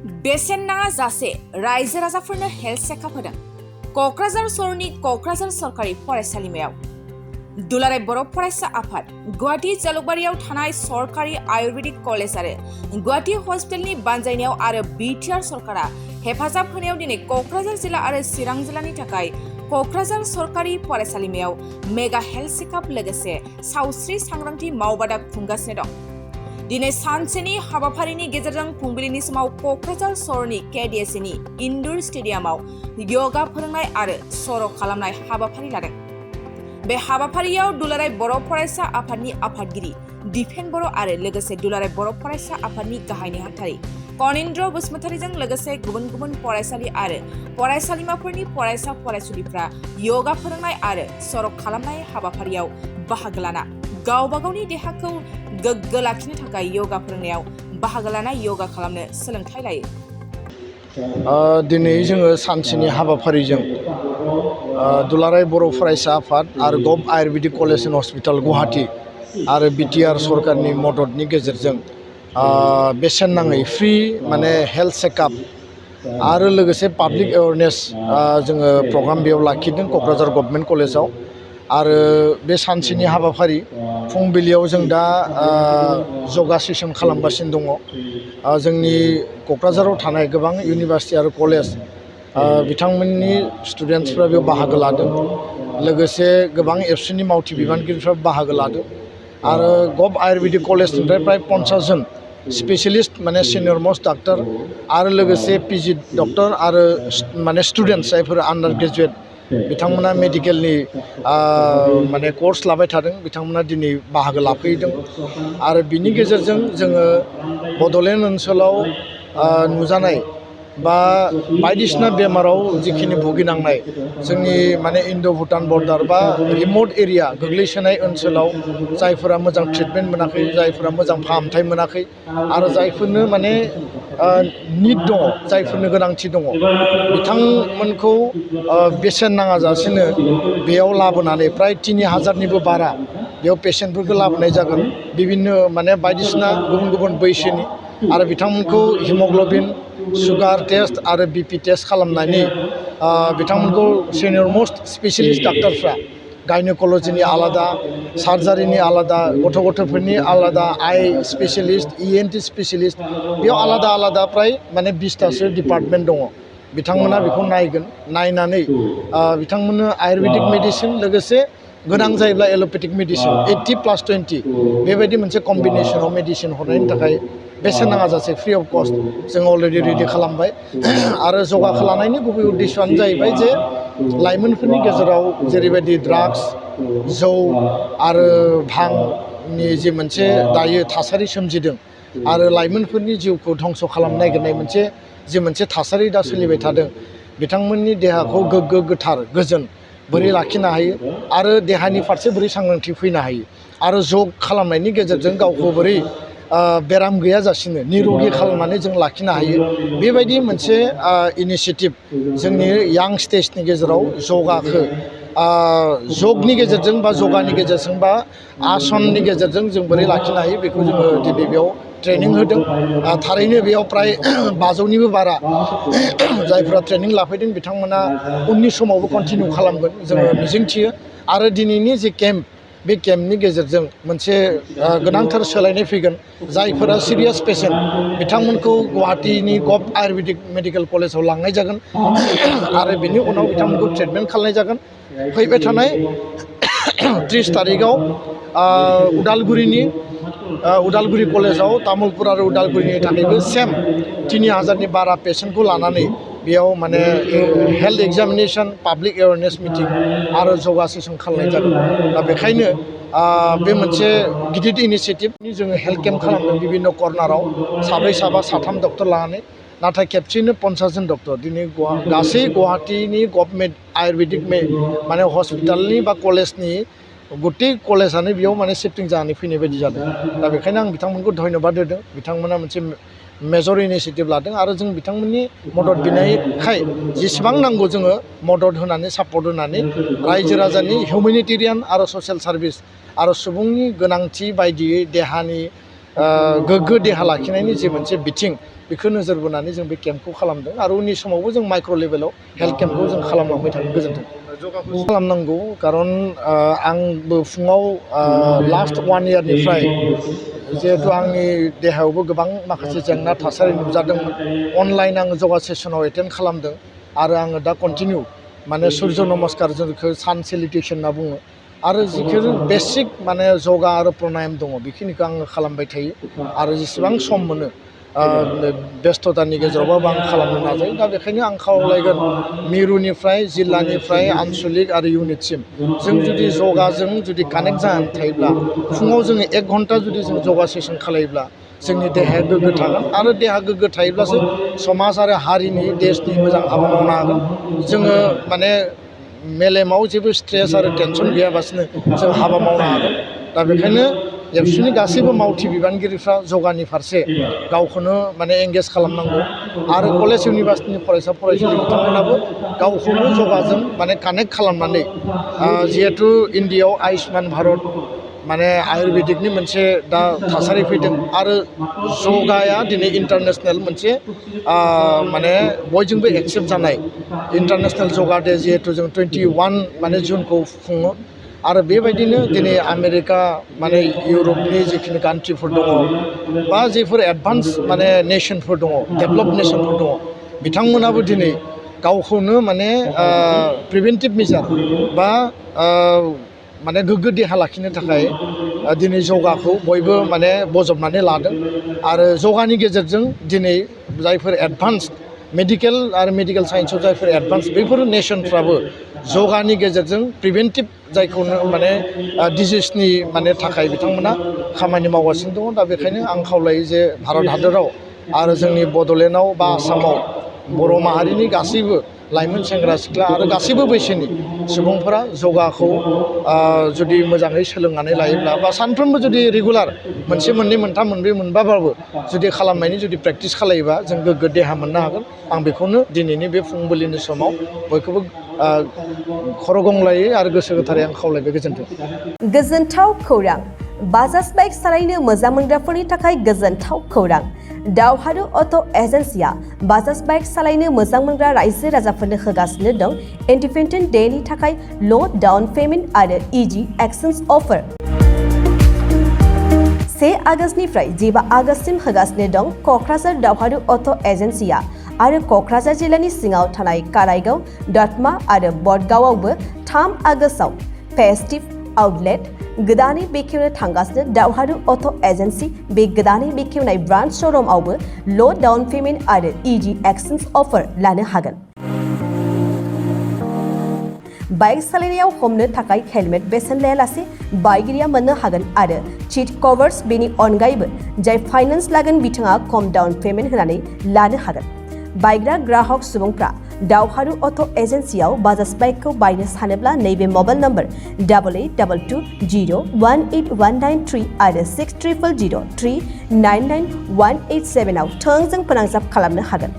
बेसेन नाङा जासे रायजो राजाफोरनो हेल्थ चेकआप होदों क'क्राझार सहरनि क'क्राझार सरकारि फरायसालिमायाव। दुलाराय बर' फरायसा आफाद, गुवाहाटी जालुकबारियाव थानाय सरकारि आयुर्वेदिक कलेज आरो गुवाहाटी हस्पिटालनि बानजायनायाव आरो बिटिआर सरकारा हेफाजाब होनायाव दिनै क'क्राझार जिल्ला आरो चिरां जिल्लानि थाखाय क'क्राझार सरकारि फरायसालिमायाव मेगा हेल्थ चेकआप लोगोसे सावस्रि सांग्रांथि मावबादा खुंगासिनो दं। दिनै सानसेनि हाबाफारिनि गेजेरजों फुंबिलिनि समाव क'क्राझार सहरनि केडिएसनि इनडोर स्टेडियामाव योगा फोरोंनाय आरो सर' खालामनाय हाबाफारि लादों। बे हाबाफारियाव दुलाराय बर' फरायसा आफादनि आफादगिरि दिपेन बर' आरो लोगोसे दुलाराय बर' फरायसा आफादनि गाहाय नेहाथारि कनिन्द्र बसुमतारीजों लोगोसे गुबुन गुबुन फरायसालि आरो फरायसालिमाफोरनि फरायसा फरायसुलिफ्रा योगा फोरोंनाय आरो सर' खालामनाय हाबाफारियाव बाहागो लाना गावबा गावनि देहाखौ गोग्गो लाखिनो थाखाय योगा फोरोंनायाव बाहागो लाना योगा खालामनो सोलोंथाइ लायो। दिनै जोङो सानसेनि हाबाफारिजों दुलाराय बर' फरायसा आफाद आरो gov ayurvedic college and hospital Guwahati आरो बिटिआर सरकारनि मददनि गेजेरजों बेसेन नाङै फ्रि हेल्थ चेकआप आरो लोगोसे पाब्लिक एवारनेस जोङो प्रग्राम बेयाव लाखिदों क'क्राझार गभर्नमेन्ट कलेजाव। आरो बे सानसेनि हाबाफारि फुंबिलियाव जों दा योगा सेसन खालामगासिनो दङ। जोंनि क'क्राझाराव थानाय गोबां इउनिभार्सिटि आरो कलेज बिथांमोननि स्टुडेन्टसफ्रा बेयाव बाहागो लादों, लोगोसे गोबां एबसुनि मावथि बिबानगिरिफ्रा बाहागो लादों आरो गभ आयुर्वेदिक कलेजनिफ्राय प्राय 50 जन स्पेशलिस्ट सिनियर मोस्ट डाक्टर आरो लोगोसे पिजि डक्टर आरो स्टुडेन्टस जायफोर आन्डार ग्रेजुएट बिथांमोना मेडिकेलनि कर्स लाबाय थादों, बिथांमोना दिनै बाहागो लाफैदों। आरो बिनि गेजेरजों जोङो बड'लेण्ड ओनसोलाव नुजानाय बा बायदिसिना बेमाराव जिखिनि भुगिनांनाय जोंनि इन्ड' भुटान बर्डार बा रिमट एरिया गोग्लैसोनाय ओनसोलाव जायफोरा मोजां ट्रिटमेन्ट मोनाखै, जायफोरा मोजां फाहामथाय मोनाखै आरो जायफोरनो निड दङ, जायफोरनो गोनांथि दङ, बिथांमोनखौ बेसेन नाङा जासेनो बेयाव लाबोनानै प्राय 3000निबो बारा बेयाव पेसेन्टफोरखौ लाबोनाय जागोन। बिभिन्न बायदिसिना गुबुन गुबुन बैसोनि आरो बिथांमोनखौ हिमग्ल'बिन, सुगार टेस्ट आरो बिपि टेस्ट खालामनानै बिथांमोनखौ सिनियर मोस्ट स्पेशलिस्ट डाक्टारफ्रा गायनोकलजिनि आलादा, सार्जारिनि आलादा, गथ'फोरनि आलादा, आइ स्पेशलिस्ट, ENT स्पेशलिस्ट, बेयाव आलादा आलादा प्राय 20टासो डिपार्टमेन्ट दङ। बिथांमोना बेखौ नायगोन, नायनानै बिथांमोननो आयुर्वेदिक मेडिसिन लोगोसे गोनां जायोब्ला एल'पेथिक मेडिसिन 80+20 बेबायदि मोनसे कम्बिनेसनाव मेडिसिन हरनायनि थाखाय बेसेन नाङा जासे फ्रि अफ कस्ट जों अलरेडि रेडि खालामबाय। आरो जौगाखो लानायनि गुबै उद्देশ্যआनो जाहैबाय जे लाइमोनफोरनि गेजेराव जेरैबायदि ड्राग्स, जौ आरो भांनि जे मोनसे दायो थासारि सोमजिदों आरो लाइमोनफोरनि जिउखौ धंस' खालामनो नागिरनाय मोनसे थासारि दा सोलिबाय थादों, बिथांमोननि देहाखौ गोग्गो गोथार गोजोन बोरै लाखिनो हायो आरो देहानि फारसे बोरै सांग्रांथि फैनो हायो आरो जग खालामनायनि गेजेरजों गावखौ बोरै बेराम गैयाजासिनो निर'गि खालामनानै जों लाखिनो हायो, बेबायदि मोनसे इनिसियेटिभ जोंनि यां स्टेजनि गेजेराव जगाखौ जगनि गेजेरजों बा जगानि गेजेरजों बा आसननि गेजेरजों जों बोरै लाखिनो हायो बेखौ जोङो दिनै बेयाव ट्रेनिं होदों। थारैनो बेयाव प्राय 500निबो बारा जायफ्रा ट्रेनिं लाफैदों बिथांमोना उननि समावबो कन्टिनिउ खालामगोन जोङो मिजिंथियो। आरो दिनैनि जे केम्प, बे केम्पनि गेजेरजों मोनसे गोनांथार सोलायनाय फैगोन। जायफोरा सिरियास पेसेन्ट बिथांमोनखौ गुवाहाटीनि गभ आयुर्वेदिक मेडिकेल कलेजाव लांनाय जागोन आरो बिनि उनाव बिथांमोनखौ ट्रिटमेन्ट खालामनाय जागोन। फैबाय थानाय 30 तारिखआव उदालगुरि कलेजाव तामुलपुर आरो उदालगुरिनि थाखायबो सेम 3000नि बारा पेसेन्टखौ लानानै बेयाव health examination, public awareness meeting आरो जगा सेसन खालामनाय जागोन। दा बेखायनो बे मोनसे गिदिर इनिसियेटिभनि जोङो हेल्थ केम्प खालामदों बिभिन्न कर्नाराव, साथाम डक्टर लानानै, नाथाय खेबसेयैनो 50 जन डक्टर दिनै गासै गुवाहाटीनि गभर्नमेन्ट आयुर्वेदिक हस्पिटालनि बा कलेजनि गथै कलेजानो बेयाव शिफ्टिं जानानै फैनाय बायदि जादों। दा बेखायनो आं बिथांमोनखौ धन्यबाद होदों। बिथांमोना मोनसे मेजर इनिसियेटिभ लादों आरो जों बिथांमोननि मदद बिनायखाय जेसेबां नांगौ जोङो मदद होनानै सापर्ट होनानै रायजो राजानि हिउमेनिटेरियान आरो ससियेल सार्भिस आरो सुबुंनि गोनांथि बायदियै देहानि गोग्गो देहा लाखिनायनि जे मोनसे बिथिं बेखौ नोजोर बोनानै जों बे केम्पखौ खालामदों आरो उननि समावबो जों माइक्र' लेभेलाव हेल्थ केम्पखौ जों खालामलांबाय थागोन गोजोन्थों खालामनांगौ खारन आंबो फुङाव लास्ट 1 इयारनिफ्राय जिहेतु आंनि देहायावबो गोबां माखासे जेंना थासारि नुजादोंमोन अनलाइन आङो जगा सेसनाव एटेन्ड खालामदों आरो आङो दा कन्टिनिउ माने सुर्य नमस्कार जोंखौ सान सेलिब्रेसन होनना बुङो आरो जिखुनु बेसिक माने जगा आरो प्राणायाम दङ बेखिनिखौ आङो खालामबाय थायो आरो जेसेबां सम मोनो बेस्थ'तानि गेजेरावबाबो आं खालामनो नाजायो दा बेखायनो आं खावलायगोन मिरुनिफ्राय जिल्लानिफ्राय आनसलिक आरो इउनिटसिम जों जुदि जगाजों जुदि कानेक्ट जानानै थायोब्ला फुङाव जोङो 1 घन्टा जुदि जों जगा सेसन खालायोब्ला जोंनि देहाया गोग्गो थागोन आरो देहा गोग्गो थायोब्लासो समाज आरो हारिनि देशनि मोजां हाबा मावनो हागोन जोङो माने मेलेमाव जेबो स्ट्रेस आरो टेनसन गैयाबासिनो जों हाबा मावनो हागोन दा बेखायनो एबसुनि गासैबो मावथि बिबानगिरिफ्रा जगानि फारसे गावखौनो माने एंगेज खालामनांगौ आरो कलेज इउनिभार्सिटिनि फरायसा फरायसुलि बिथांमोनाबो गावखौनो जगाजों माने कानेक्ट खालामनानै जिहेथु इन्डियायाव आयुष्मान भारत माने आयुर्वेदिकनि मोनसे दा थासारि फैदों आरो जगाया दिनै इन्टारनेसनेल मोनसे माने बयजोंबो एक्सेप्ट जानाय इन्टारनेसनेल जगा डे जिहेथु जों 21 माने जुनखौ खुङो आरो बेबायदिनो दिनै आमेरिका माने इउरपनि जिखिनि कान्ट्रिफोर दङ बा जेफोर एडभान्स माने नेसनफोर दङ डेभेलप नेसनफोर दङ बिथांमोनाबो दिनै गावखौनो माने प्रिभेन्टिभ मेजार बा माने गोग्गो देहा लाखिनो थाखाय दिनै जगाखौ बयबो माने बजबनानै लादों आरो जगानि गेजेरजों दिनै जायफोर एडभान्स मेडिकेल आरो मेडिकेल साइन्सआव जायफोर एडभान्स बेफोर नेसनफ्राबो जगानि गेजेरजों प्रिभेन्टिभ जायखौ माने डिजिसनि माने थाखाय बिथांमोना खामानि मावगासिनो दङ दा बेखायनो आं खावलायो जे भारत हादराव आरो जोंनि बड'लेण्डआव बा आसामाव बर' माहारिनि गासैबो लाइमोन सेंग्रा सिख्ला आरो गासैबो बैसोनि सुबुंफोरा जगाखौ जुदि मोजाङै सोलोंनानै लायोब्ला बा सानफ्रोमबो जुदि रेगुलार मोनसे मोननै मोनथाम मोनब्रै मोनबाबाबो जुदि खालामनायनि जुदि प्रेक्टिस खालायोबा जों गोग्गो देहा मोननो हागोन आं बेखौनो दिनैनि बे फुंबिलिनि समाव बयखौबो खर' गंग्लायै आरो गोसो गोथारै आं खावलायबाय गोजोन्थाव खौरां बाजाज बाइक सालायनो मोजां मोनग्राफोरनि थाखाय गोजोन्थाव खौरां दावहारु अट' एजेन्सिया बाजाज बाइक सालायनो मोजां मोनग्रा रायजो राजाफोरनो होगासिनो दं इन्डिपेन्डेन्ट डेनि थाखाय ल' डाउन पेमेन्ट आरो इजि एक्सचेन्ज अफार 1 आगस्तनिफ्राय 15 आगस्तसिम होगासिनो दं क'क्राझार दावहारु अट' एजेन्सिया आरो क'क्राझार जिल्लानि सिङाव थानाय काराइगाव दतमा आरो बडगावआवबो 3 आगस्टआव फेस्टिभ आउटलेट गोदानै बेखेवनो थांगासिनो दावहारु अट' एजेन्सि बे गोदानै बेखेवनाय ब्रान्च श'रुमआवबो ल' डाउन पेमेन्ट आरो इजि एक्सचेन्ज अफार लानो हागोन बाइक सालायनायाव हमनो थाखाय हेलमेट बेसेन लायालासे बाइकगिरिया मोननो हागोन आरो सीट कभार्स बेनि अनगायैबो जाय फाइनेन्स लागोन बिथाङा खम डाउन पेमेन्ट होनानै लानो हागोन बायग्रा ग्राहक सुबुंफ्रा दावहारु अट' एजेन्सियाव बाजाज बाइकखौ बायनो सानोब्ला नैबे मबाइल नम्बर 8822018193 आरो 600003991187 आव थोंजों फोनांजाब खालामनो हागोन